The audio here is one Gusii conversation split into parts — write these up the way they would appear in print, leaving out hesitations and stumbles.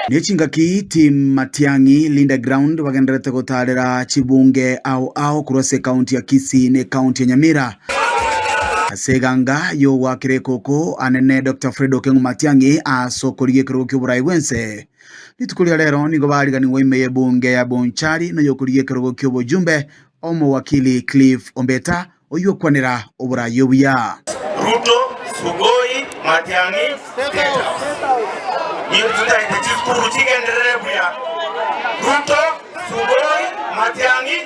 Ne chingaki Team Matiang'i Linda Ground bagendererete gotaarera chibunge ao ao korwa ase ekaunti ya Kisii na ekaunti ya Nyamira. Ase eganga y'ogoakera ekoko anene Doctor Fred Okeng'o Matiang'i ase okorigia ekerogo ki'oborai bw'ense. Rituko ria rero nigo bariganigwa ime y'ebunge ya Bonchari na oyokorigia ekerogo ki'obojumbe omowakili Cliff Ombeta oyio okwanera oborai obuya. Ruto, Sugoi, Matiang'i, State House. Nigo totaete chisukuru chigenderere buya. Ruto, Sugoi, Matiang'i,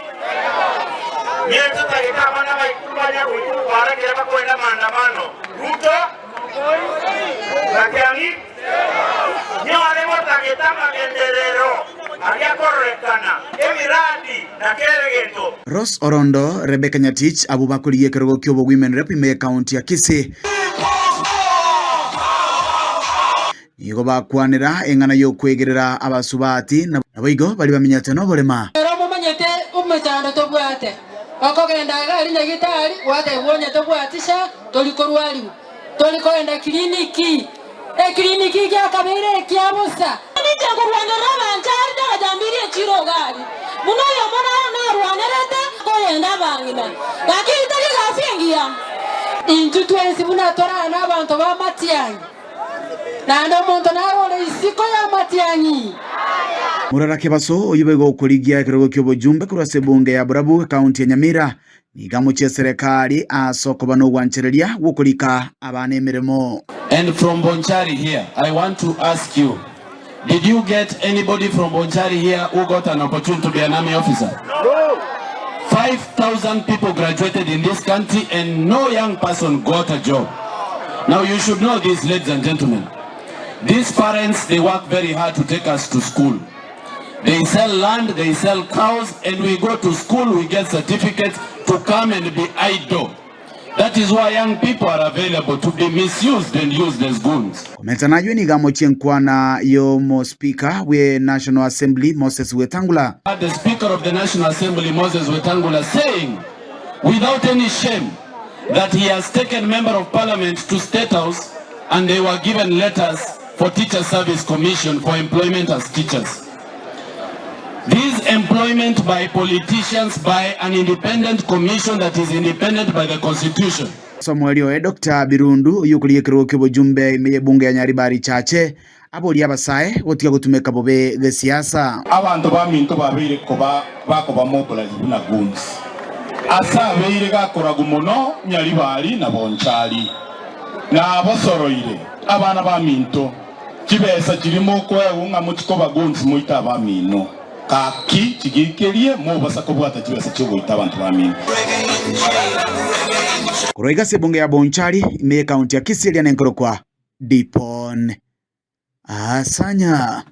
Nigo totagete abana baito banya goika okwara ekero bakoenda maandamano. Ruto, Matiang'i, Nigo gotagete amagenderero aria akororekana, emiradi, na kera egento. Rose Orondo, Rebecca Nyatich abwo bakorigia ekerogo ki'obowomen rep ime y'ekaunti ya Kisii nigo bakwanera eng'ana y'okwegerera abasubati naboigo baria bamenyete noborema. Ere omomanyete omechando tobwate, okogenda iga aria nyagitari gwatebwa onye tobwati sha tori korwariwa. Tori kogenda kiriniki, ekiriniki giakabeire ekia bosa. Ninche nkorwanerera abanchari na abajambirie enchiri Ogari, buna oyomo naro narwanerete korenda abang'ina. Gaki eyio tari egasi engiya? Intwe twensi buna tore aa nabanto b'amatiang'i, naende omonto naro ore isiko y'amatiang'i. Morara Kebaso, oyio boigo okorigia ekerogo ki'obojumbe korwa ase ebunge ya Borabu, ekaunti ya Nyamira, Nigo amochie eserekari ase okoba nogwanchereria gw'okorika abana emeremo. And from Bonchari here, I want to ask you, did you get anybody from Bonchari here who got an opportunity to be an army officer? No. 5,000 people graduated in this country and no young person got a job. Now you should know this, ladies and gentlemen. These parents, they work very hard to take us to school. They sell land, they sell cows, and we go to school, we get certificates to come and be idle. That is why young people are available to be misused and used as goons. Komenta nayio nigo amochie enkwana y'omospika bwe National Assembly Moses Wetangula. The Speaker of the National Assembly Moses Wetangula saying without any shame that he has taken Member of Parliament to State House and they were given letters for Teacher Service Commission for employment as teachers. This employment by politicians by an independent commission that is independent by the constitution. Samuel Oe Doctor Birundu oyio okorigia ekerogo ki'obojumbe ime y'ebunge ya Nyaribari Chache aborie abasae gotiga gotumeka bobe gesiasa. Abanto baminto babeire koba bakoba mobilized buna goons. Ase abeire gakoragwa mono Nyaribari na Bonchari. Nabosoroire, abana baminto, chibesa chiria mokoegwa ng'a mochie koba goons moite abamino. Gaki chigiikerie mobasa kobwata chibesa chi'ogoita abanto bamino. Korwa iga ase ebunge ya Bonchari, ime y'ekaunti ya Kisii eria nenkorokwa Dipon Asanya.